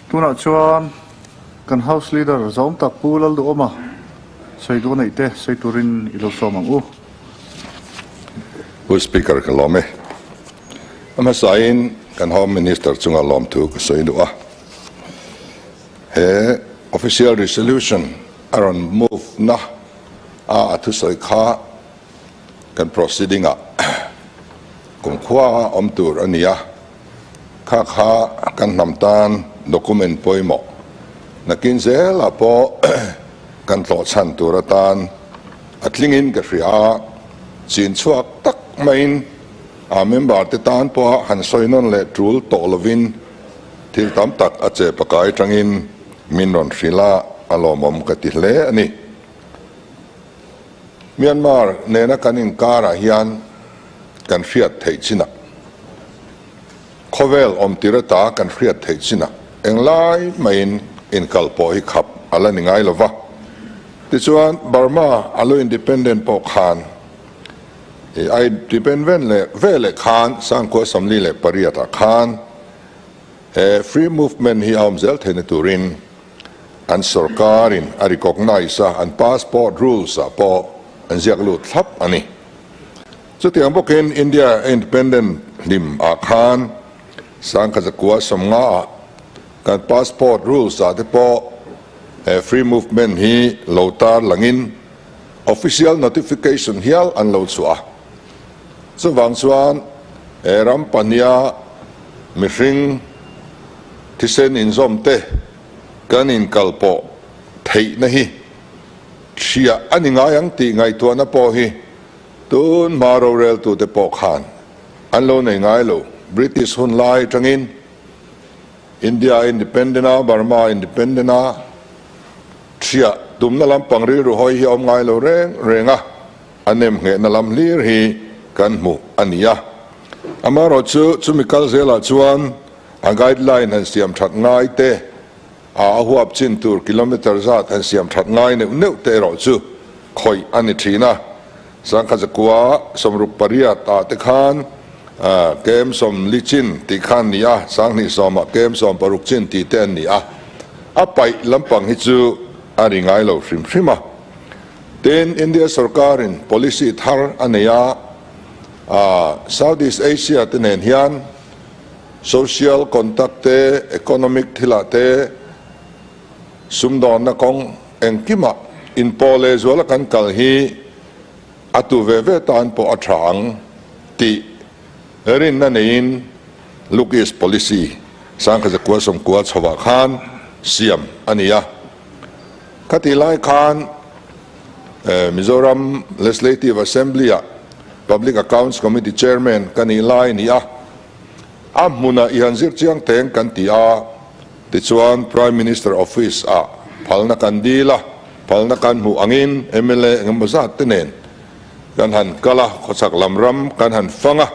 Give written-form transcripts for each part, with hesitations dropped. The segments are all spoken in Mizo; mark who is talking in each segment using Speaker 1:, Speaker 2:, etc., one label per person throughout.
Speaker 1: Tunah chuan kan House Leader zawm tak Pu Lalduhawma sawi duh neih te sawi turin i lo sawm ang u.
Speaker 2: Pu Speaker ka lawm e. A hmasain kan Home Minister chunga lawmthu ka sawi duh a. He Official Resolution a rawn move na a a thusawi kha kan proceeding ah kumkhua a awm tur a ni a, kha kha kan hnam tan document pawimawh nakin zelah pawh kan tlawh chhan tur atan a tlingin ka hria a, chin chhuak tak maiin a member te tan pawha han sawi nawn leh tul tawh lovin thil tam tak a che pakai tangin min rawn hrilh a, a lawmawm ka ti hle a ni. Myanmar nena kan inkarah hian kan hriat theih chinah, khawvel awmtir ata kan hriat theih chinah englai maiin inkal pawh hi khap a la ni ngai lo va. Tichuan, Burma a lo independent pawh khan a independent leh veleh khan Sangkhua 48 ah khan he free movement hi a awm zel theihna turin An sorkarin a recognise a, an passport rules ah pawh an ziak lut thlap a ni. Chutiang bawkin India independent hlim ah khan Sangkhazakua 50 ah kan passport rules ah te pawh he free movement hi lo tar langin official notification hial an lo chhuah a. Chuvang chuan he ram pahniha mihring thisen inzawm te kan inkalpawh theihna hi hria a ni ngai ang tih ngaihtuahna pawh hi tun hma roreltute pawh khan an lo nei ngai lo. British hun lai atangin India independent a, Burma independent a, hria tumna lampang rilru hawi hi a awm ngai lo reng reng a. A nemnghehna lam hlir hi kan hmu a ni a. Amaherawhchu, chumi kal zelah chuan a guideline han siam that ngai te, a a huap chin tur kilometre zat han siam that ngai neuh neuh te erawh chu khawih a ni thin a. 1968 ah te khan kem 40 chin tih kha an ni a, 2010 ah kem 60 chin tih te an ni a. A paih lampang hi chu a ri ngai lo hrim hrim a. Tin, India sorkarin policy thar a nei a, Southeast Asia te nen hian social contact te, economic thilah te, sumdawnna kawng engkimah inpawh lehzuala kan kal hi a tu ve ve tan pawh a tha ang tih rinna neiin Look East Policy 1990 chhovah khan siam a ni a. Khatih lai khan Mizoram Legislative Assembly-ah Public Accounts Committee Chairman ka nih lai ni a, a hmunah i han zir chiang teng kan ti a, tichuan Prime Minister Office-ah phalna kan dil a, phalna kan hmuh angin mla engemaw zat te nen kan han kal a, khawchhak lam ram kan han fang a,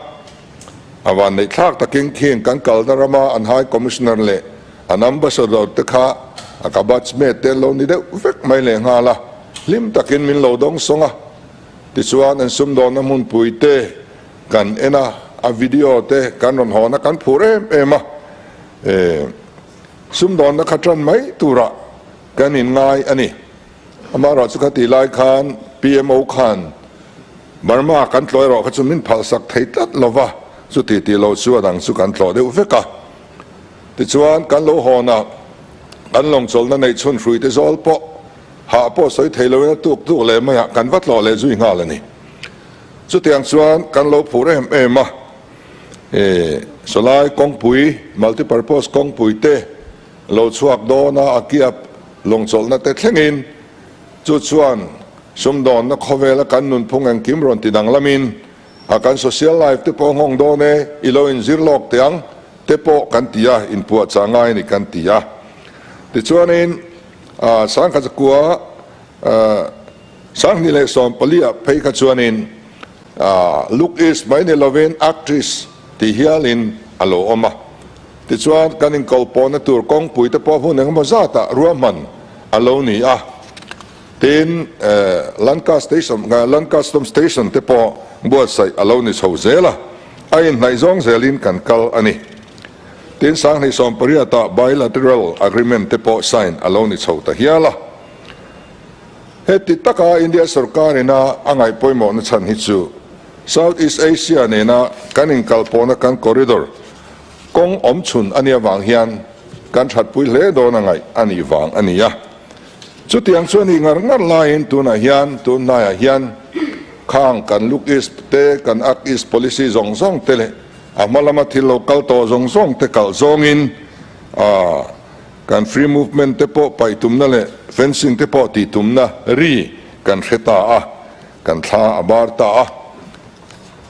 Speaker 2: a vanneihthlak takin khian kan kalna rama an High Commissioner leh An ambassador te kha a ka batchmate te an lo ni deuh vek mai leh nghal a, hlim takin min lo dawng sawng a. Tichuan an sumdawnna hmunpui te kan en a, a video te kan rawn hawn a, kan phur em em a. E, sumdawnna kha tan mai turah kan inngai a ni. Amaherawh chu khatih lai khan PMO khan Burma kan tlawh erawh kha chu min phalsak thei tlat lo va, chuti tih loh chu a dang chu kan tlawh deuh vek a. Tichuan, kan lo hawn a, kan lawngchawlhna neih chhun hruite zawl pawh hah pawh sawi thei loin a tuk tuk leh mai a, kan va tlawh leh zui nghal a ni. Chutiang chuan kan lo phur em em a, sawlai kawngpui, multipurpose kawngpui te lo chhuak dawn a, a kiap lawngchawlhna te thlengin chu chuan sumdawnna khawvela kan nunphung engkim rawn ti danglamin a kan social life te pawh nghawng dawn e, i lo inzir lawk teh ang te pawh kan ti a, inpuahchah ngai a ni kan ti a. Tichuanin 1914 ah phei kha chuanin Look East mai ni lovin Act East tih hialin a lo awm a. Tichuan kan inkalpawhna tur kawngpui te pawh hmun engemaw zatah ruahman a lo ni a. Tin, Land Custom Station te pawh buatsaih a lo ni chho zel a, a inhnaih zawng zelin kan kal a ni. Tin, 2018-ah bilateral agreement te pawh sign a lo ni chho ta hial a. Heti taka India sorkar ina a ngaih pawimawhna chhan hi chu South East Asia nena kan inkalpawhna kan corridor kawng awmchhun a nih avang hian kan thatpui hle dawn a ngaih a nih vang a ni a. Chutiang chu a nih ngar ngar laiin tunah hian tun hnaiah hian khang kan Look East te kan Act East policy zawng zawng te leh a hma lama thil lo kal tawh zawng zawng te kalh zawngin kan free movement te pawh paih tumna leh fencing te pawh tih tumna ri kan hre ta a, kan thla a bar ta a.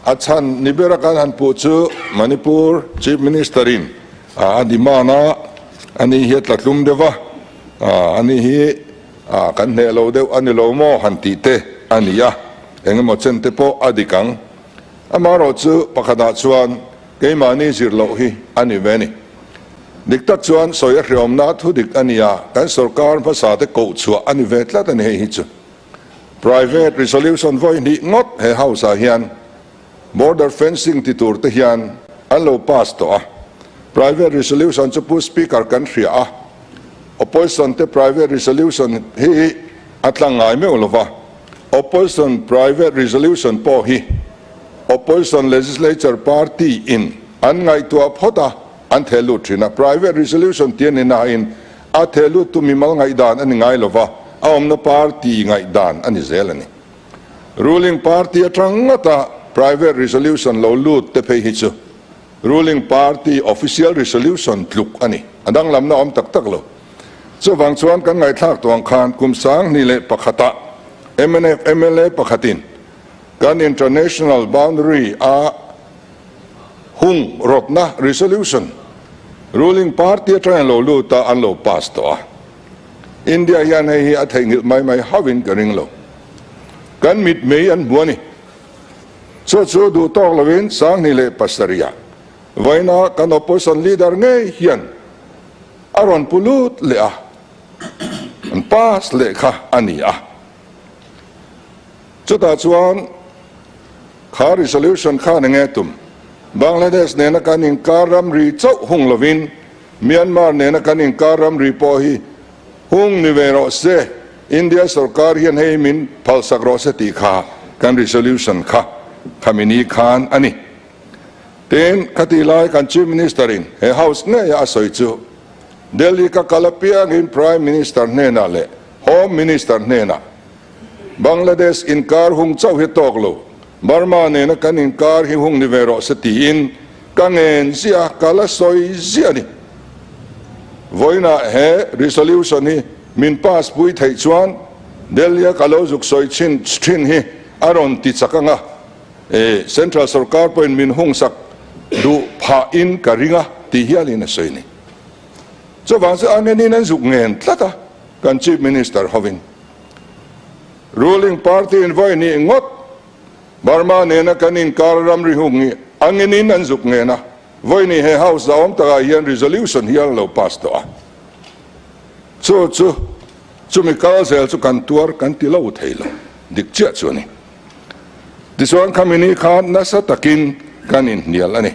Speaker 2: A chhan ni bera kan han puh chu Manipur Chief Minister in a demand a, ani hi a tla tlum deuh a, ani hi kan hneh lo deuh a ni lo maw han tih te a ni a, engemaw chen te pawh a dik ang. Amaherawh chu pakhatah chuan keimahni zir loh hi a ni ve a ni. Dik tak chuan sawi a hreawmna thu dik a ni a, kan sorkar hmasa te koh chhuah a ni ve tlat a ni hei hi chu. Private resolution vawi hnih ngawt he house ah hian border fencing ti tur te hian an lo pass tawh a. Private resolution chu Pu Speaker kan hria a, opposition te private resolution hi a tlang ngai meuh lo va, opposition private resolution pawh hi opposition legislature party in an ngaihtuah phawt a, an theh lut thin a. Private resolution tih a ni nain A theh lut tu mimal ngaihdan a ni ngai lova, a awmna party ngaihdan a ni zel a ni. Ruling party atang ngawta private resolution lo lut te phei hi chu ruling party official resolution tluk a ni. A danglamna awm tak tak lo. Chuvang chuan kan ngaihthlak tawh ang khan kum 2001-ah mnf mla pakhatin kan international boundary a hung rawtna resolution ruling party atangin lo lut a, an lo pass tawh a. India hian hei hi a theihnghilh mai mai hauhin ka ring lo. Kan mit mei an hmu a ni. Chu chu duh tawk lovin 2007-ah vawiina kan opposition leader ngei hian a rawn pu lut leh a, an pass leh kha a ni a. Chutah chuan Kha resolution khan enge tum? Bangladesh nena kan inkar ramri chauh hung lovin Myanmar nena kan inkar ramri pawh hi hung ni ve rawh se, India sorkar hian hei min phalsak rawh se tih kha kan resolution kha khami ni khan a ni. Tin, khatih lai kan Chief Minister in he House ngeia a sawi chu Delhi ka kal apiangin Prime Minister hnenah leh Home Minister hnenah Bangladesh inkar hung chauh hi tawk lo, Burma nena kan inkar hi hung ni ve rawh se tiin ka ngen ziah a, ka la sawi ziah a ni. Vawiinah he resolution hi min pass pui theih chuan Delhi-a ka lo zuk sawi chhin thin hi a rawn ti chak ang a, Central sorkar pawhin min hungsak duh phahin ka ring a ti hialin a sawi a ni. Chuvang chu a ngenin an zuk ngen tlat a, kan Chief Minister hovin. Ruling party in vawi hnih ngawt Burma nena kan inkar ramri hung hi angin in an zuk ngen a, vawi hnih he house a awm takah hian resolution hi an lo pass tawh a, chu chu chumi kal zel chu kan tuar kan ti lo thei lo, dik chiah chu a ni. Tichuan khami ni khan nasa takin kan inhnial a ni.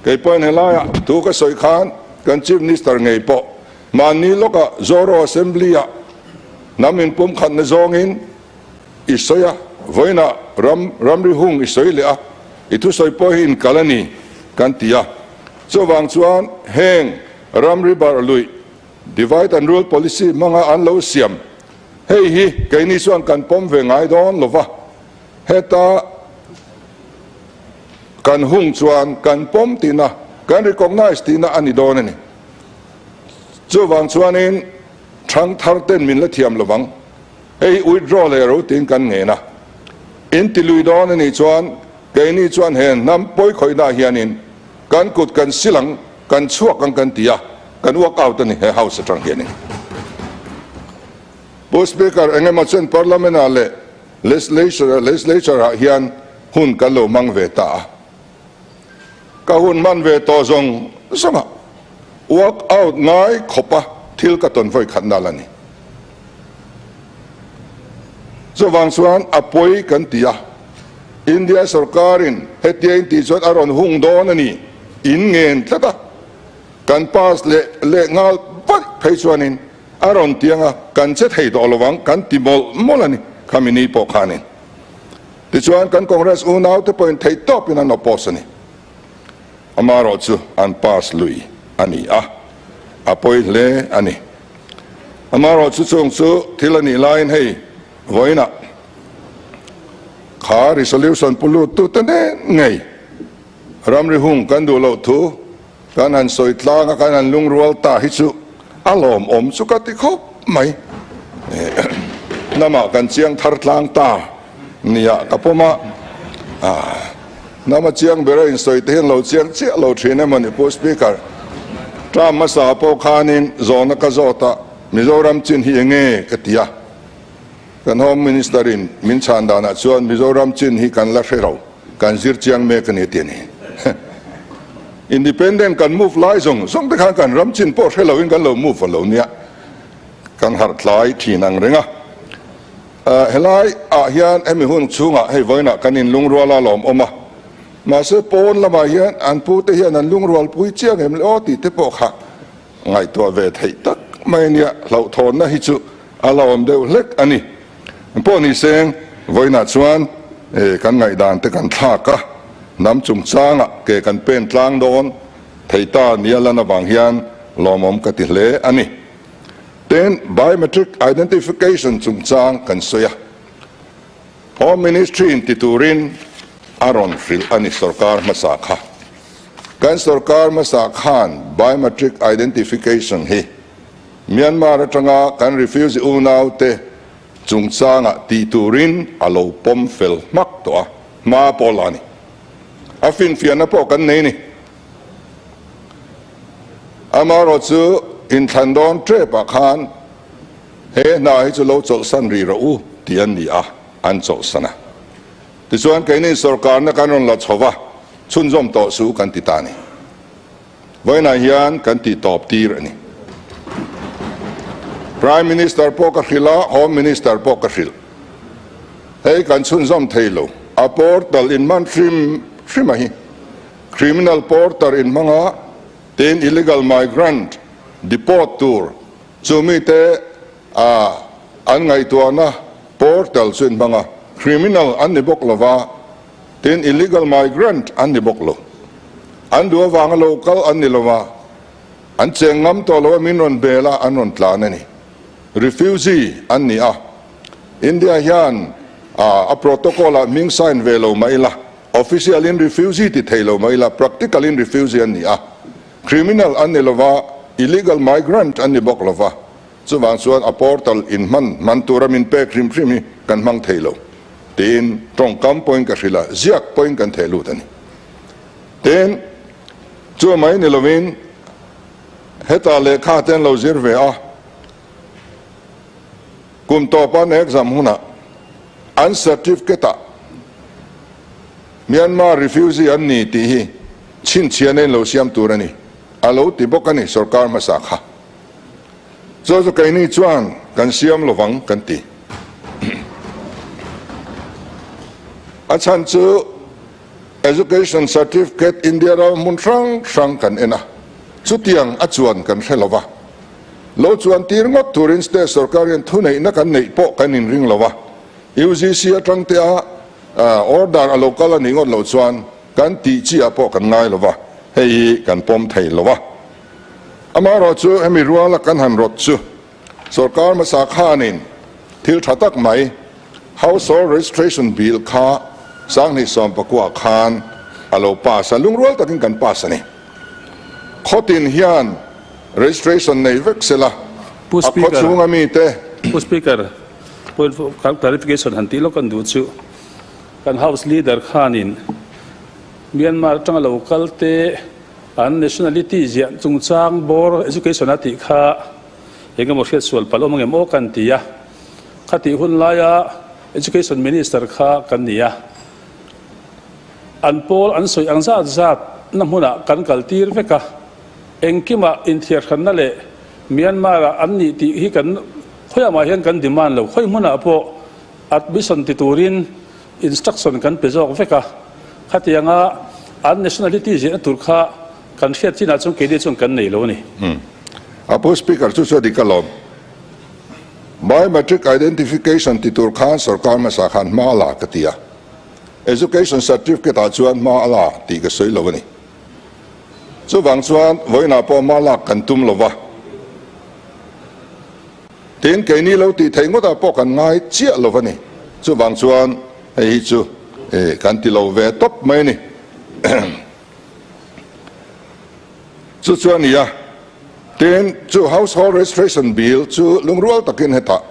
Speaker 2: Kei pawhin helaiah thu ka sawi khan kan Chief Minister ngei pawh Mahni lawkah Zoro Assembly-ah hnam inpumkhatna zawngin i sawi a, vawiinah ram ramri hung i sawi leh a, i thusawi pawh hi inkal a ni kan ti a. Chuvang chuan heng ramri barh luih, divide and rule policy hmanga an lo siam hei hi keini chuan kan pawm ve ngai dawn lo va, heta kan hung chuan kan pawm tihna, kan recognise tihna a ni dawn a ni. Chuvang chuanin thang thar ten min la thiam lovang, hei withdraw leh ro tiin kan ngen a. In ti lui dawn a nih chuan keini chuan he hnam pawi khawihna hianin kan kut kan sil ang, kan chhuak ang kan ti a, kan walk out a ni he house atang hianin. Pu Speaker, engemaw chen Parliament ah leh Legislature ah hian hun kan lo hmang ve ta a. Ka hun hman ve tawh zawng zawngah walk out ngai khawpa thil ka tawn vawi khat nal a ni. Chuvang chuan a pawi kan ti a, India sorkarin hetia in tih chuan a rawn hung dawn a ni, in ngen tlat a. Kan pass leh leh nghal vaih phei chuanin a rawn ti anga kan che thei tawh lovang kan ti mawlh mawlh a ni khami ni pawh khanin. Tichuan kan Congress unaute pawhin theih tawpin an oppose a ni. Amaherawh chu an pass lui a ni a, a pawi hle a ni. Amaherawh chu chung chu thil a nih laiin hei vawiinah kha resolution pu luttute nen ngei ramri hung kan duh loh thu kan han sawi tlang a, kan han lungrual ta hi chu a lawmawm chu ka ti khawp mai. Hnamah kan chiang thar tlang ta nia ka pawm a, hnama chiang ber a insawi te hian lo chiang chiah lo thin emaw ni Pu Speaker. Term hmasa pawh khanin zawhna ka zawt a, Mizoram chin hi enge ka ti a, kan Home Minister in min chhan danah chuan Mizoram chin hi kan la hre lo. Kan zir chiang mek a ni tih a ni. Independent kan move lai zawng zawng te khan kan ram chin pawh hre loin kan lo move a lo nia. Kan harh tlai thin ang reng a. Helai ah hian hemi hun chhungah hei vawiinah kan inlungrual a lawm awm a. Mahse pawn lamah hian an pu te hian an lungrual pui chiang em le aw tih te pawh kha ngaihtuah ve theih tak mai a nia. Hlauhthawnna hi chu a la awm deuh hlek a ni. Pawh ni seng, vawiinah chuan kan ngaihdan te kan thlak a, hnam chungchangah ke kan pen tlang dawn thei ta nia lan avang hian lawmawm ka ti hle a ni. Tin, biometric identification chungchang kan sawi a, Home Ministry in ti turin a rawn hrilh a ni sorkar hmasa kha. Kan sorkar hmasa khan biometric identification hi Myanmar atanga kan refugee unaute chungchangah tih turin a lo pawm fel hmak tawh a, hma pawh la a ni. A finfiahna pawh kan nei ni. Amaherawh chu inthlan dawn tepah khan he hna hi chu lo chawlhsan rih rawh u tih an ni a, an chawlhsan a. Tichuan keini sorkarna kan rawn la chho va, chhunzawm tawh suh kan ti ta a ni. Vawiinah hian kan tih tawp tir a ni. Prime Minister pawh ka hrilh a, Home Minister pawh ka hrilh. Hei kan chhunzawm thei lo. A portal in hman hrim hrim a hi. Criminal porter in hmang a, tin illegal migrant deport tur chu mite a an ngaihtuahna portal chu in hmang a. Criminal an ni bawk lova. Tin, illegal migrant an ni bawk lo. An duh avanga lo kal an ni lo a, an cheng ngam tawh lo a, min rawn bel a, an rawn tlan a ni. Refugee an ni a, India hian a protocol ah hming sign ve lo mah ila, official in refugee ti thei lo mah ila, practical in refugee an ni a. Criminal an ni lo va, illegal migrant an ni bawk lo va, Chuvang chuan a portal in hman hman tura min pek hrim hrim hi kan hmang thei lo tiin tawngkam pawhin ka hrilh a, ziak pawhin kan theh lut a ni. Tin, chu mai ni lovin hetah lehkha te an lo zir ve a, kum tawpa an exam hunah an certificate ah Myanmar refugee an ni tih hi chhinchhiahna in lo siam tur a ni, a lo ti bawk a ni sorkar hmasa kha. Chu chu keini chuan kan siam lovang kan ti. A chhan chu Education Certificate India ram hmun hrang hrang kan en a, chutiang a chuan kan hre lova. Lo chuan tir ngawt turin state sorkar hian thuneihna kan neih pawh kan inring lova. UGC atang te a order a lo kal a nih ngawt loh chuan kan tih chi ah pawh kan ngai lova, hei hi kan pawm thei lova. Amaherawh chu hemi ruala kan han rawt chu sorkar hmasa khanin thil tha tak mai Household Registration Bill kha 2019 khan a lo pass a, lungrual takin kan pass a ni. Khawtin hian registration nei vek sela
Speaker 3: Pu
Speaker 2: a khaw
Speaker 3: Speaker,
Speaker 2: chhunga mite.
Speaker 3: Pu Speaker, point of clarification han tih lawk kan duh chu kan House Leader khanin Myanmar atanga lo kal te An nationality ziah chungchang bawr education a tih kha eng emaw hriat sual palh awm angem aw kan ti a, khatih hun laia education minister kha kan ni a, an pawl an sawi ang zat zat na hmunah kan kal tir vek a, engkimah inthiarhranna leh Myanmar ah an nih tih hi kan khawiah mah hian kan demand lo, khawi hmunah pawh admission ti turin Instruction kan pe zawk vek a, khatianga an nationality ziahna tur kha Kan hriat chinah chuan keini chuan kan nei lo a ni.
Speaker 2: A pu Speaker chu chu a dik alawm. Biometric identification ti tur khan sorkar hmasa khan hma a la ka ti a. Education certificate ah chuan hma a la tih ka sawi lo a ni. Chuvang chuan vawiinah pawh hma lak kan tum lo va. Tin, keini lo tih theih ngawtah pawh kan ngai chiah lo a ni. Chuvang chuan hei hi chu kan ti lo ve tawp mai a ni. Chu chu a ni a, tin, chu Household Registration Bill chu lungrual takin hetah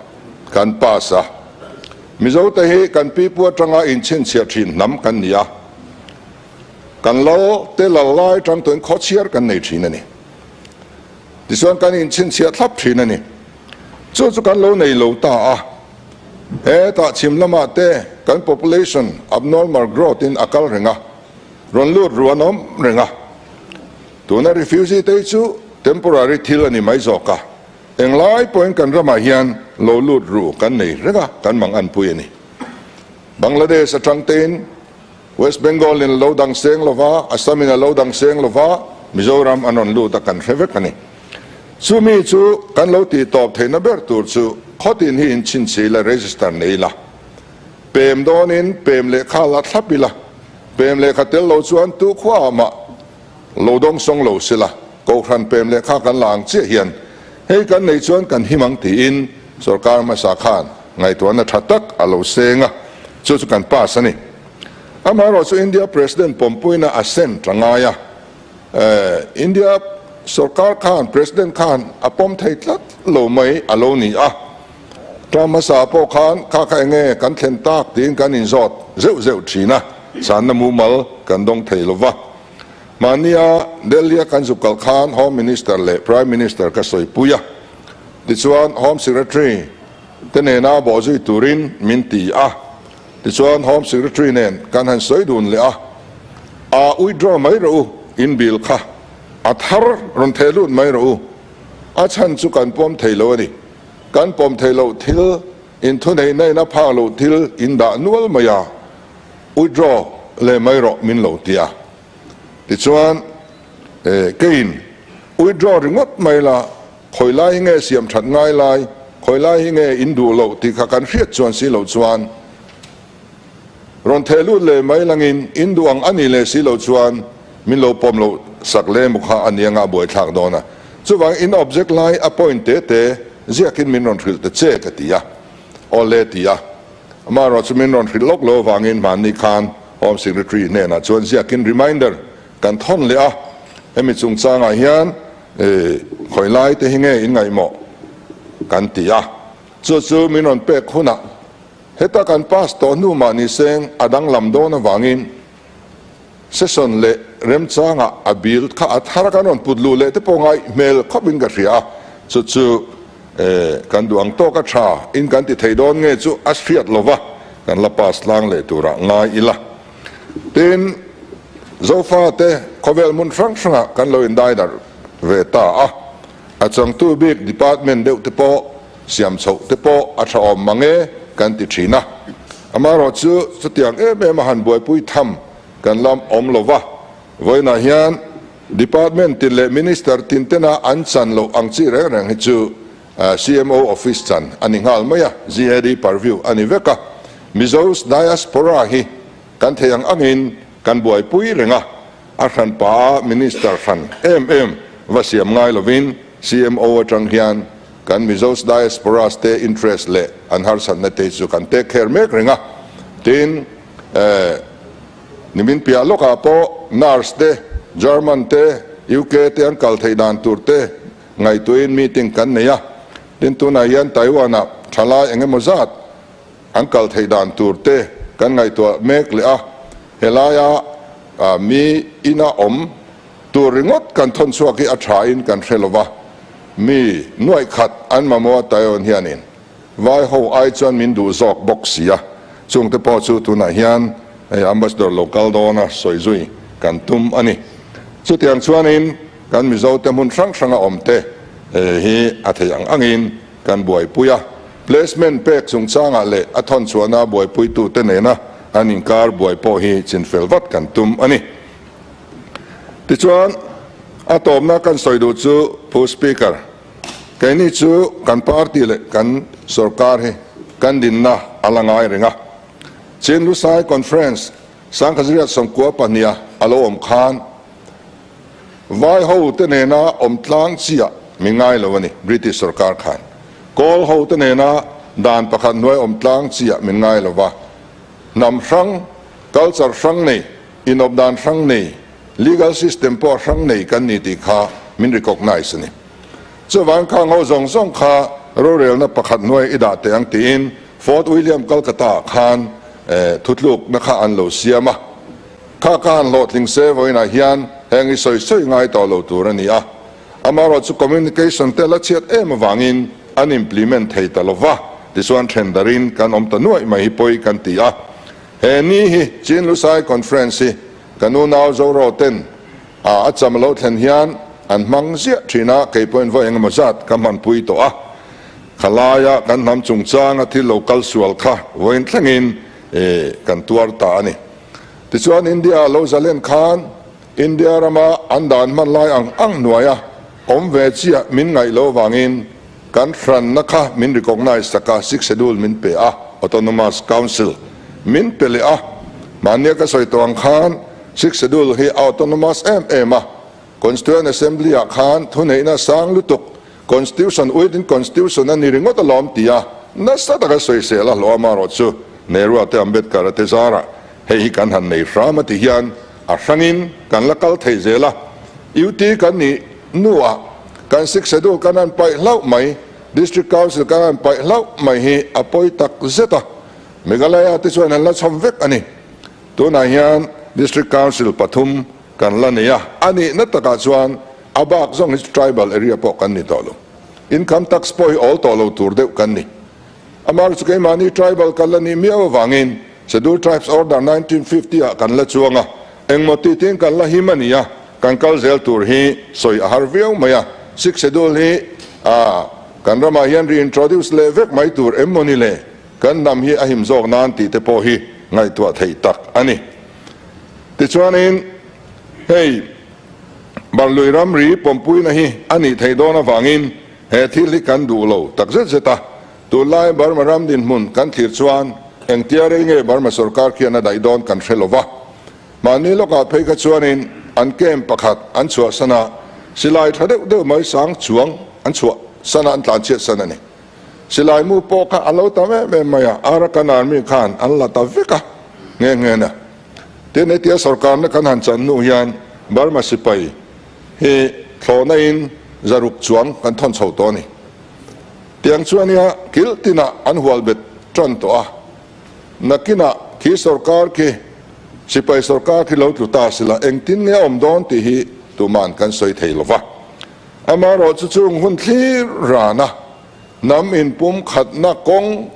Speaker 2: kan pass a. Mizote hi kan pipu atanga inchhinchhiah thin hnam kan ni a, kan lal te lal lai tang tuin khawchhiar kan nei thin a ni. Tichuan kan inchhinchhiah thlap thin a ni. Chu chu kan lo nei lo ta a, hetah chhim lamah te kan population abnormal growth in a kal reng a, Rawn lut ru an awm reng a, tuna refugee te hi chu temporary thil a ni mai zawk a, englai pawhin kan ramah hian lo lut ru kan nei reng a, kan mang anpui a ni. Bangladesh atang tein West Bengal in a lo dang seng lova, Assam in a lo dang seng lova, Mizoram an rawn lut a kan hre vek a ni. Chumi chu kan lo tih tawp theihna ber tur chu khawtin hi inchhinchhi ila, register nei ila, pem dawnin pem lehkha la thlap ila, Pem lehkha tel lo chuan tu khuaah mah lo dawng sawng lo sela, Kohhran pem lehkha kan la ang chiah hian hei kan nei chuan kan him ang tiin sorkar hmasa khan ngaihtuahna tha tak a lo seng a, chu chu kan pass a ni. Amaherawhchu India President pawmpuina a sent a ngai a, India sorkar khan President khan a pawm thei tlat lo mai a lo ni a. Term hmasa pawh khan kha kha enge kan thlen tak tiin kan inzawt zeuh zeuh thin a, sanna mumal kan dawng thei lo va. Mahnia Delhi-a kan zuk kal khan Home Minister leh Prime Minister ka sawipui a, tichuan Home Secretary te nena bawhzui turin min ti a, tichuan Home Secretary nen kan han sawi dun leh a, a withdraw mai rawh u, in bill kha a thar rawn theh lut mai rawh u, a chhan chu kan pawm thei lo a ni. Kan pawm theih loh thil, inthuneihna in a phak loh thil in dah nual mai a, withdraw leh mai rawh min lo ti a. Tichuan, keiin withdraw ringawt mai la, khawi lai hi nge siam that ngai lai, khawi lai hi nge in duh loh tih kha kan hriat chuan si loh chuan rawn theh lut leh mai langin in duh ang a nih leh si loh chuan min lo pawm loh sak leh emaw kha a nia ngah buaithlak dawn a. Chuvang in object lai a point te te ziakin min rawn hrilh ta che ka ti a, aw le ti a. Amaherawh chu min rawn hrilh lawk lo avangin hmanni khan Home Secretary hnenah chuan ziakin reminder kan thawn leh a, hemi chungchangah hian khawi lai te hi nge in ngaihmawh kan ti a, chu chu min rawn pek hunah heta kan pass tawh hnu mah ni seng a danglam dawn avangin Session leh remchangah a bill kha a thar a kan rawn put luh leh te pawh ngaih hmel khawp in ka hria a, chu chu kan duh ang tawk a tha in kan ti thei dawn nge chu a hriat lo va, kan la pass tlang leh turah ngai ila. Tin, Zofa te khawvel hmun hrang hrangah kan lo indaidarh ve ta a, a changtu bik department deuh te pawh siam chhoh te pawh a tha awm mang e kan ti thin a. Amaherawhchu chutiang em em a han buaipui tham kan la awm lo va, vawiinah hian Department tin leh Minister tin tena an chan loh ang chi reng reng hi chu CMO Office chan a ni nghal mai a, GAD purview a ni vek a. Mizo's Diaspora hi kan thei ang angin kan buaipui reng a, a hranpa a Minister hran em em va siam ngai lovin CMO atang hian Kan Mizos diasporas te interest leh an harsatna te chu kan take care mek reng a, tin nimin piah lawkah pawh nurse te, German te, UK te an kal theih dan tur te ngaihtuahin meeting kan nei a, tin tunah hian Taiwan-ah thalai eng emaw zat an kal theih dan tur te kan ngaihtuah mek leh a, helaia mi ina awm Tur ringawt kan thawn chhuak hi a tha in kan hre lova, mi nuaih khat an mamawh a Taiwan hianin vai ho ai chuan min duh zawk bawk si a, chungte pawh chu tunah hian hei Ambassador lo kal dawn a sawi zui kan tum a ni. Chutiang chuanin kan Mizo te hmun hrang hranga awm te hi a thei ang angin kan buaipui a, placement pek chungchangah leh a thawn chhuahna buaipuitute nena an inkar buai pawh hi chinfel vat kan tum a ni. Tichuan, A tawpna kan sawi duh chu Pu Speaker, keini chu kan party leh kan sorkar hi kan dinna a la ngai reng a. Chin Lusai Conference Sangkhazriat 92 a a lo awm khan Vai ho te nena awm tlang chiah mi ngai lo a ni, British sorkar khan. Kawl ho te nena dan pakhat hnuai awm tlang chiah min ngai lo va. Hnam hrang, culture hrang nei, inawp dan hrang nei, legal system pawh hrang nei kan ni tih kha min recognise a ni. Chuvang khang ho zawng zawng kha rorelna pakhat hnuai i dah teh ang tiin Fort William Calcutta ah khan thutlukna kha an lo siam a. Kha ka han hlawhtling se vawiinah hian heng i sawi sawi ngai tawh lo tur a ni a. Amaherawhchu communication te la chhiat em avangin an implement thei ta lo va, tichuan then darin kan awm ta nuaih mai hi pawi kan ti a. He ni hi Chin Lusai Conference hi ka nunau Zoro ten a a cham lo thlen hian an hmang ziah thin a, kei pawhin vawi engemaw zat ka hmanpui tawh a. Khalaia kan hnam chungchanga thil lo kal sual kha vawiin thlengin kan tuar ta a ni. Tichuan India lo zalen khan India rama an dan hman lai ang ang hnuaia awm ve chiah min ngaih loh avangin kan hranna kha min recognise tak a, Sixth Schedule min pe a, Autonomous Council min pe leh a. Mahnia ka sawi tawh ang khan Sixth Schedule hi a autonomous em em a, Constituent Assembly ah khan thuneihna sang lutuk Constitution within Constitution a ni ringawt alawm tia nasa taka sawisel a hlawh amaherawhchu Nehru-a te Ambedkar-a te zarah hei hi kan han nei hram a ti hian a hrangin kan la kal thei zel a. UT kan nih hnuah kan Sixth Schedule kan han paih hlauh mai, District Council kan han paih hlauh mai hi a pawi tak zet a. Meghalaya te chuan an la chhawm vek a ni. Tunah hian District Council pathum kan la nei a, a nihna takah chuan A bak zawng hi chu tribal area pawh kan ni tawh lo. Income tax pawh hi awl tawh lo tur deuh kan ni. Amah chu keimahni tribal kan la nih miau avangin Scheduled Tribes Order 1950 ah kan la chuang a, engmaw ti tiin kan la him a ni a, kan kal zel tur hi sawi a har viau mai a. Sixth Schedule hi a kan ramah hian reintroduce leh vek mai tur em maw ni le? Kan hnam hi a him zawk nan tih te pawh hi ngaihtuah theih tak a ni. Tichuanin hei. Barlui ramri pawmpuina hi a nih theih dawn avangin he thil hi kan duh lo tak zet zet a. Tunlai Burma ram dinhmun kan thlir chuan engtia rei nge Burma sorkar khian a daih dawn kan hre lo va. Mahni lawkah phei kha chuanin an camp pakhat an chhuahsan a, silai tha deuh deuh mai sang chuang an chhuahsan a, an tlanchhiatsan a ni. Silai mu pawh kha a lo tam em em mai a, Arakan Army khan an la ta vek a nghe nghe na. Tin, hetia sorkarna kan han chan hnu hian Burma sipai hi thlawhna in zaruk chuang kan thawn chho tawh a ni. Tiang chuan nia kilh tinah an hual bet tan tawh a, nakinah khi sorkar khi sipai sorkar khi lo tlu ta sila engtin nge a awm dawn tih hi tuman kan sawi thei lo va. Amaherawhchu chung hun thlir rana hnam inpumkhatna kawng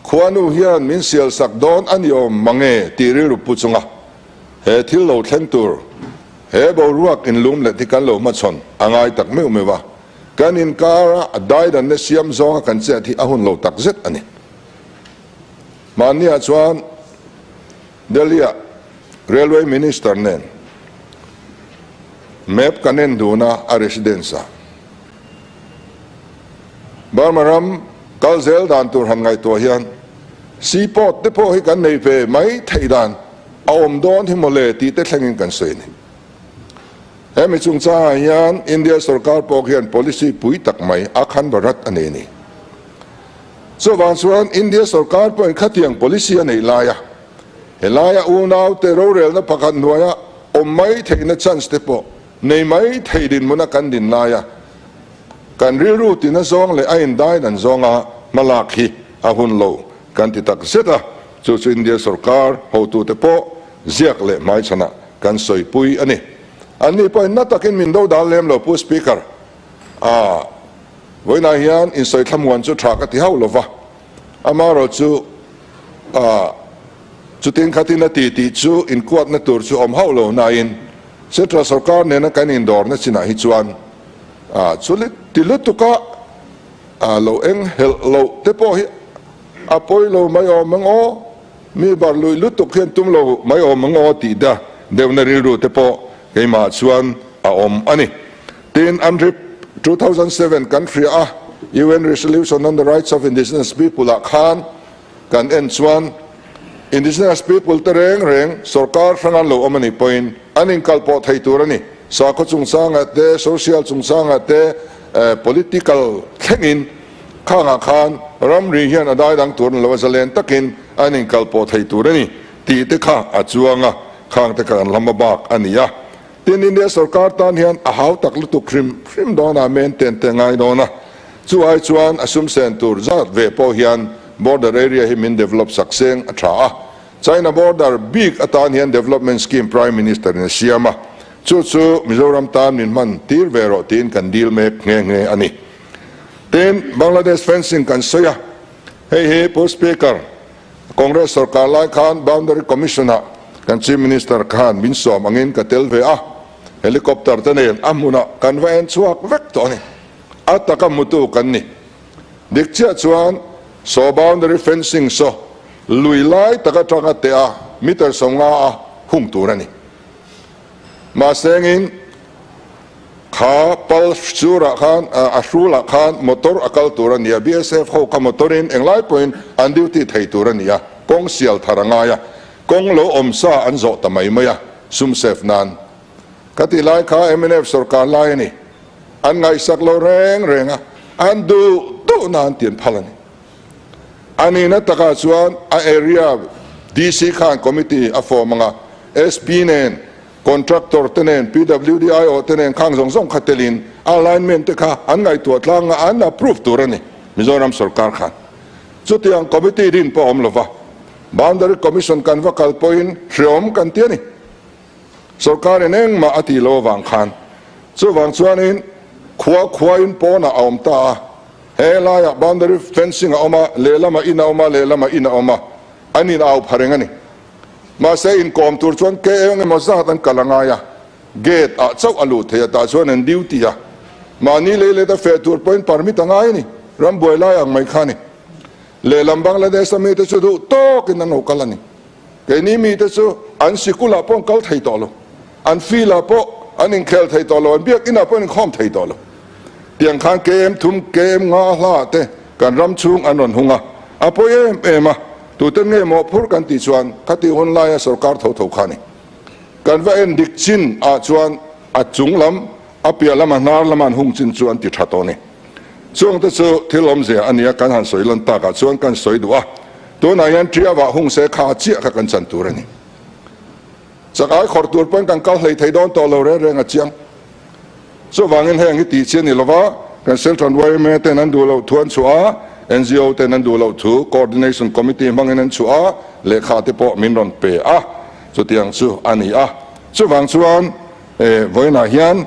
Speaker 2: Khuanu hian min sial sak dawn a ni awm mange tih rilru pu chunga he thil lo thleng tur he boruak inlum let hi kan lo hmachhawn a ngai tak meuh meuh a, kan inkara a daidanna siam zawnga kan chet hi a hun lo tak zet a ni. Mahniah chuan Delhi-ah Railway Minister nen map kan en dun a, a residence-ah. Burma ram kal zel dan tur han ngaihtuah hian seaport te pawh hi kan nei ve mai theih dan a awm dawn hi mawle tih te thlengin kan sawi a ni. Hemi chungchangah hian India sorkar pawh hian policy pui tak mai a khan Bharat a nei a ni. Chuvang chuan India sorkar pawhin khatiang policy a neih laia helaia unaute rorelna pakhat hnuaia awm mai theihna chance te pawh Nei mai thei dinhmuna kan din laia kan rilru tina zawng leh a indai dan zawnga hmalak hi a hun lo kan ti tak zet a, chu chu India sorkar hotute pawh ziak leh hmaichhanah kan sawipui a ni. Anni pawhin na takin min do dal lem lo Pu Speaker, a vawiinah hian insawi thlamuan chu tha ka ti hauh lova, amaherawh chu a chutin khatin a ti tih chu inkuatna tur chu awm hauh lo nain, Central sorkar nena kan indawrna chinah hi chuan chu ti lutuka lo eng helh loh te pawh hi a pawi lo mai awm ang aw, mi bar lui lutuk hian tum lo mai awm ang aw tih da deuhna rilru te pawh keimah chuan a awm a ni. Tin, UNRIP 2007 kan hria a, UN Resolution on the Rights of Indigenous People ah khan kan en chuan Indigenous people te reng reng sorkar hrang an lo awm a nih pawhin an inkalpawh thei tur a ni. Sakhaw chungchangah te, social chungchangah te, political thlengin khangah khan ramri hian a daidang tur an lo a, zalen takin an inkalpawh thei tur a ni tih te kha a chuang a, khang te kha kan lam a bak a ni a. Tin, India sorkar tan hian a hau tak lutuk hrim hrim dawn a, maintain te ngai dawn a, chu ai chuan a sum sen tur zat ve pawh hian border area hi min develop sak seng a tha a. China border bik atan hian development scheme Prime Minister in a siam a, chu chu Mizoram tan min hman tir ve rawh tiin kan dil mek nghe nghe a ni. Tin, Bangladesh fencing kan sawi a, hei hi Pu Speaker, Congress sorkar lai khan Boundary Commission ah kan Chief Minister khan min sawm angin ka tel ve a, helicopter te nen a hmunah kan va en chhuak vek tawh a ni. A taka hmutu kan ni. Dik chiah chuan saw boundary fencing saw lui lai tak atanga teh a meter 50 a hung tur a ni. Mahse engin Kha pal surah khan a hrulah khan motor a kal tur a nia, BSF ho kha motor in englai pawhin an duty thei tur a nia, kawng sial thar a ngai a, kawng lo awm sa an zawh ta mai mai a, sum save nan. Ka tih lai kha mnf sorkar lai a ni, an ngaihsak lo reng reng a, an duh duh na an tian phal a ni. A nihna takah chuan a area DC khan committee a form ang a, SP nen Contractor te nen, PWD aiawh te nen khang zawng zawng kha telin alignment te kha an ngaihtuah tlang a, an approve tur a ni Mizoram sorkar khan. Chutiang committee din pawh a awm lova, Boundary Commission kan va kal pawhin hreawm kan ti a ni. Sorkarin engmah a tih loh avang khan. Chuvang chuanin khua khuain pawnah a awm ta a, he laiah boundary fencing a awm a, lehlamah in a awm a, lehlamah in a awm a, an in au pha reng a ni. Mahse inkawm tur chuan ke eng emaw zat an kal a ngai a, gate ah chauh a luh theih a, tah chuan an duty a, mahni lei let a feh tur pawhin permit a ngai a ni, rambuai lai ang mai kha a ni. Lehlam Bangladesh a mite chu duh tawkin an lo kal a ni. Keini mite chu an sikul ah pawh an kal thei tawh lo, an field ah pawh an inkhel thei tawh lo, an biakinn ah pawh an inkhawm thei tawh lo. Tiang khan KM thum, KM nga hla te kan ram chhung an rawn hung a, a pawi em em a, tute nge mawhphurh kan tih chuan khati hun laia sorkar tho tho kha a ni. Kan va en dik chin ah chuan a chung lam, a piah lam, a hnar lama an hung chin chu an ti tha tawh a ni. Chung te chu thil awmzia a nia kan han sawi lan takah chuan kan sawi duh a, tunah hian Triava hung se kha chiah kha kan chan tur a ni. Chakai khawrh tur pawn kan kal hlei thei dawn tawh lo reng reng a chiang. Chuvangin heng hi tih chi a ni lova, kan Central yma ten an duh loh thu an chhuah a, ngo ten an duh loh thu Coordination Committee hmangin an chhuah a, lehkha te pawh min rawn pe a, chutiang chu a ni a. Chuvang chuan vawiinah hian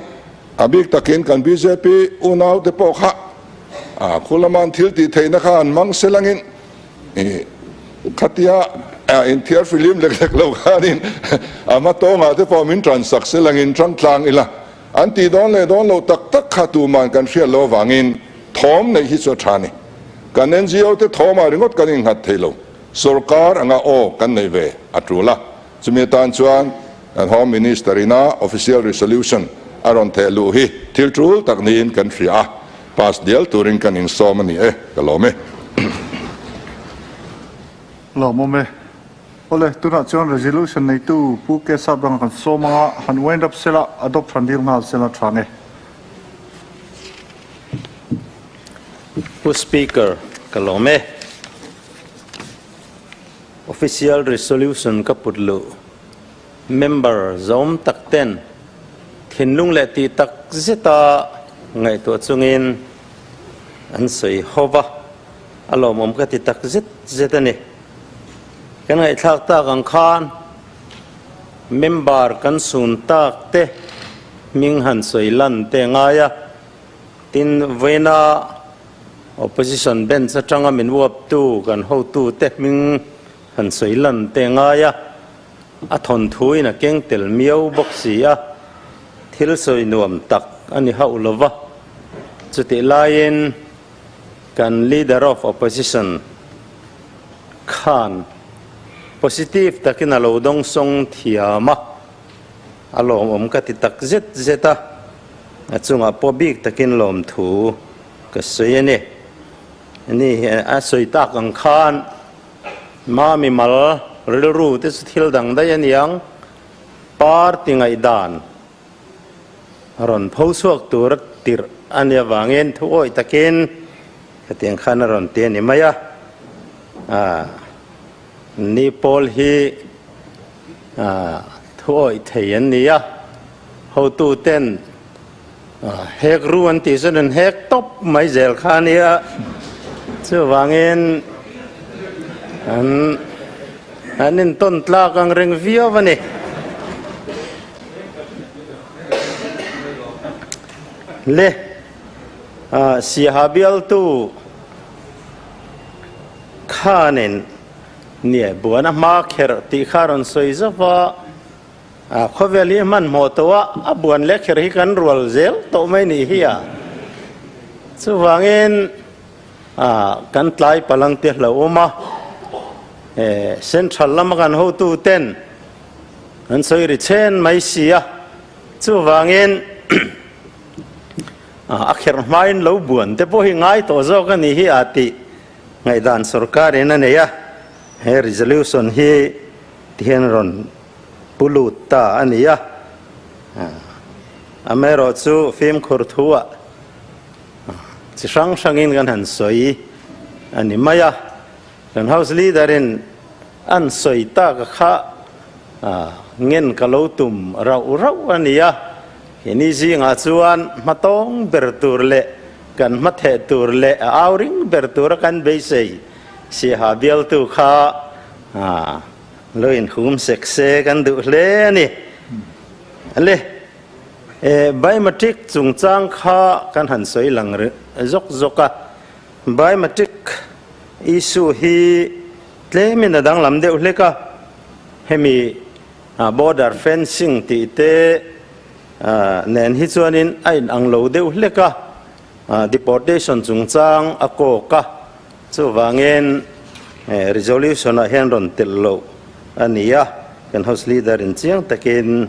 Speaker 2: a bik takin kan bjp unau te pawh kha khu lama an thil tih theihna kha an hmang selangin khatia inthiar filim lek lek lo khanin a hma tawngah te pawh min tan sak selangin tang tlang ila. An tih dawn leh dawn loh tak tak kha tuman kan hriat loh avangin thawm neih hi chu a tha a ni. Kan ngo te thawmah ringawt kan innghat thei lo. Sorkar anga aw kan neih ve a tul a. Chumi atan chuan kan Home Minister ina official resolution a rawn theh luh hi thil tul tak niin kan hria a, pass dial turin kan insawm a ni e, ka lawm e.
Speaker 1: Lawmawm e. Awle, tunah chuan resolution neitu Pu Kesap ranga kan sawm anga han wind up sela, adopt han dil nghal sela tha nge.
Speaker 4: Pu Speaker, ka lawm e. Official resolution ka put luh. Member zawm tak ten thinlung leh tih tak zeta ngaihtuah chungin an sawi ho va, a lawmawm ka ti tak zet zet a ni. Kan ngaihthlak tak ang khan member kan sun tak te hming han sawi lan te ngai a, tin vawiina opposition bench atanga min uaptu kan hotu te hming han sawi lan te ngai a, a thawnthuin a keng tel miau bawk si a, thil sawi nuam tak a ni hauh lo va, chutih laiin kan leader of opposition khan positive takin a lo dawngsawng thiam a, a lawmawm ka ti tak zet zet a. A chungah pawh bik takin lawmthu ka sawi a ni. Ni a sawi tak ang khan ma mimal rilru te chu thil dang daih a niang, party ngaihdan rawn pho chhuak tur a tirh a nih avangin thu awih takin hetiang khan a rawn ti a ni mai a. Ni pawl hi thu awih thei an ni a, hotuten hek ru an tih chuan an hek tawp mai zel kha a nia, chuvangin an an intawn tlak ang reng viau a ni. Le Siaha bialtu khanin nia buan a hma kherh tih kha rawn sawi zauh va, a khawvel hi hmanhmawh tawh a, a buan leh kherh hi kan rual zel tawh mai nih hi a. Chuvangin kan tlai palang te hlauhawm a, central lama kan hotu ten an sawi ri chhen mai si a, chuvangin a kherh hmain lo buan te pawh hi ngai tawh zawk a nih hi a tih ngaihdan sorkarin a nei a, he resolution hi tihian rawn pu lut ta a ni a. Amaherawhchu fimkhur thuah chi hrang hrangin kan han sawi a ni mai a, kan House Leader-in an sawi tak kha ngen ka lo tum rauh rauh a ni a, heni zingah chuan hmatawng ber tur leh kan hmatheh tur leh a au ring ber tura kan beisei Siaha bialtu kha lo inhum sek se kan duh hle a ni. Le, biometric chungchang kha kan han sawi lang zawk zawk a, biometric issue hi tlemin a danglam deuh hlek a, hemi border fencing tih te nen hi chuanin a inang lo deuh hlek a, deportation chungchang a kawk a, chuvangin resolution ah hian rawn telh loh a ni a, kan House Leader in chiang takin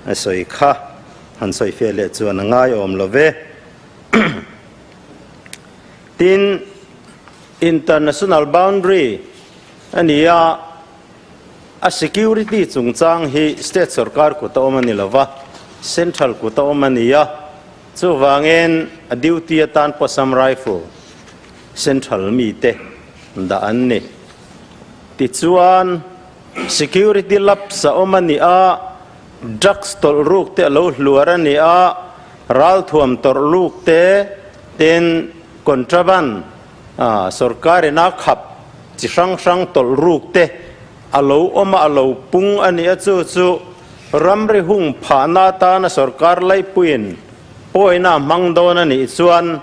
Speaker 4: a sawi kha han sawi fiah leh chuan a ngaiawm lo ve. Tin, international boundary a ni a, a security chungchang hi state sorkar kut a awm a ni lo va, central kut a awm a ni a, chuvangin a duty atan pawh Assam Rifle central mite dah an ni. Tichuan, security lapse a awm a ni a, drugs tawlh ruk te a lo hluar a ni a, ralthuam tawrh ruk te, tin contraband sorkarin a khap chi hrang hrang tawlh ruk te a lo awm a, a lo pung a ni a, chu chu ramri hung phahna atana sorkar laipuiin pawina hmang dawn a nih chuan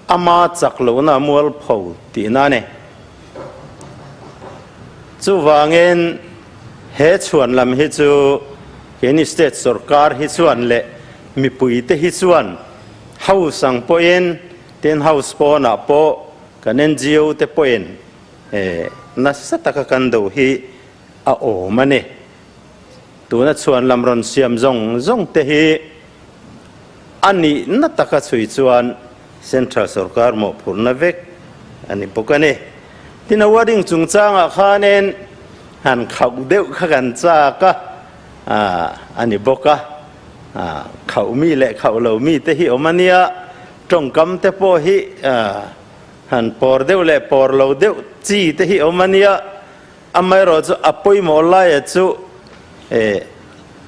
Speaker 4: ama chak lohna mualpho tihna a ni. Chuvangin he chhuan lam hi chu keini state sorkar hi chuan leh mipuite hi chuan House ang pawhin tin House pawnah pawh kan NGO te pawhin nasa taka kan do hi a awm a ni. Tuna chhuan lam rawn siam zawng zawng te hi a nihna taka chhui chuan Central sorkar mawhphurhna vek a ni bawk a ni. Tin a wording chungchangah khanin han khauh deuh kha kan chak a, a ni bawk a. Khauh mi leh khauh lo mi te hi awm a nia, tawngkam te pawh hi han pawr deuh leh pawr lo deuh chi te hi awm a nia. Amaherawhchu a pawimawh laia chu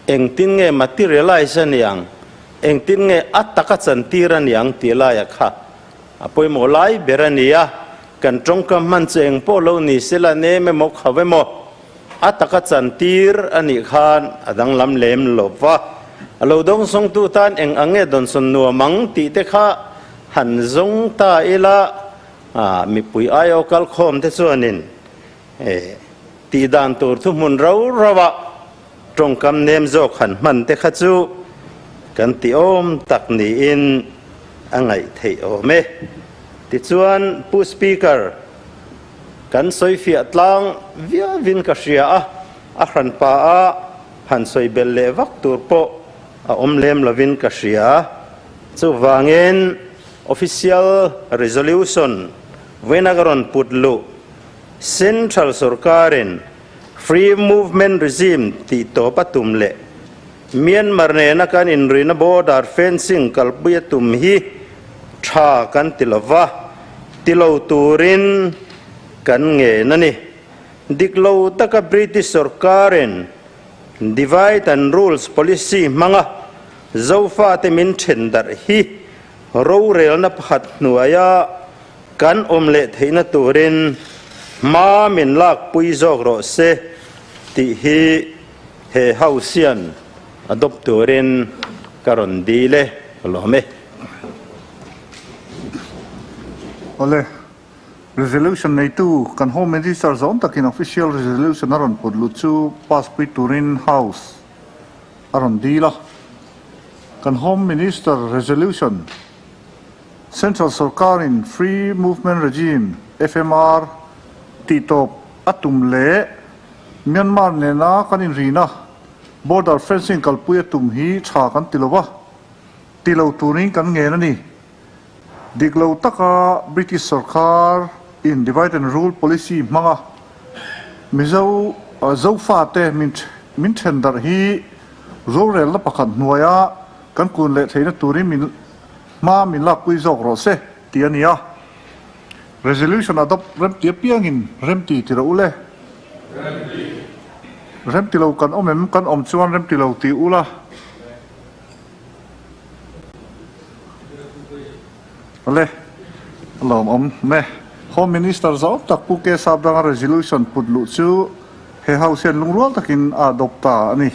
Speaker 4: engtin nge materialize a niang, engtin nge a taka chantir a niang tih laia kha a pawimawh lai ber a ni a. Kan tawngkam hman chu eng pawh lo ni sela nem emaw kho emaw a taka chantir a nih khan a danglam lem lo va. A lo dawngsawngtu tan eng ang nge dawnsawn nuam ang tih te kha han zawng ta ila mipui aio kalkhawm te chuanin Tih dan tur thuhmun rau rauah tawngkam nem zawk han hman te kha chu kan ti awm tak niin a ngaih theih awm e. Tichuan Pu Speaker, kan sawifiah tlang viauin ka hria a, a hranpa a han sawi belh leh vak tur pawh a awm lem lovin ka hria. Chuvangin Official Resolution vawiina ka rawn put luh Central sorkarin Free Movement Regime tih tawp a tum leh Myanmar nena kan inrina border fencing kalpui a tum hi tha kan ti lova, ti lo turin kan ngen a ni. Dik lo taka British sorkarin Divide and Rules policy hmanga Zofate min then darh hi rorelna pakhat hnuaia kan awm leh theihna turin hma min lakpui zawk rawh se tih hi he House hian adopt turin ka rawn dil e, ka lawm e.
Speaker 1: Awle, Resolution neitu kan Home Minister zawm takin official resolution a rawn put lut chu pass pui turin House a rawn dil a. Kan Home Minister resolution Central sorkarin Free Movement Regime, FMR, tihtawp a tum leh Myanmar nena kan inrina border fencing kalpui a tum hi tha kan ti lo va, ti lo turin kan ngen a ni. Dik lo taka British sorkar in divide and rule policy hmanga Mizo Zofate min min then darh hi rorelna pakhat hnuaia kan kun leh theihna turin min hma min lakpui zawk rawh se tih a ni a. Resolution adopt remti apiangin remti ti rawh u le. Remti lo kan awm em? Kan awm chuan remti lo ti ula. Awle, a lawmawm me. Home Minister zau tak Pu K Sapdanga resolution put luh chu he House hian lungrual takin a adopt ta a ni.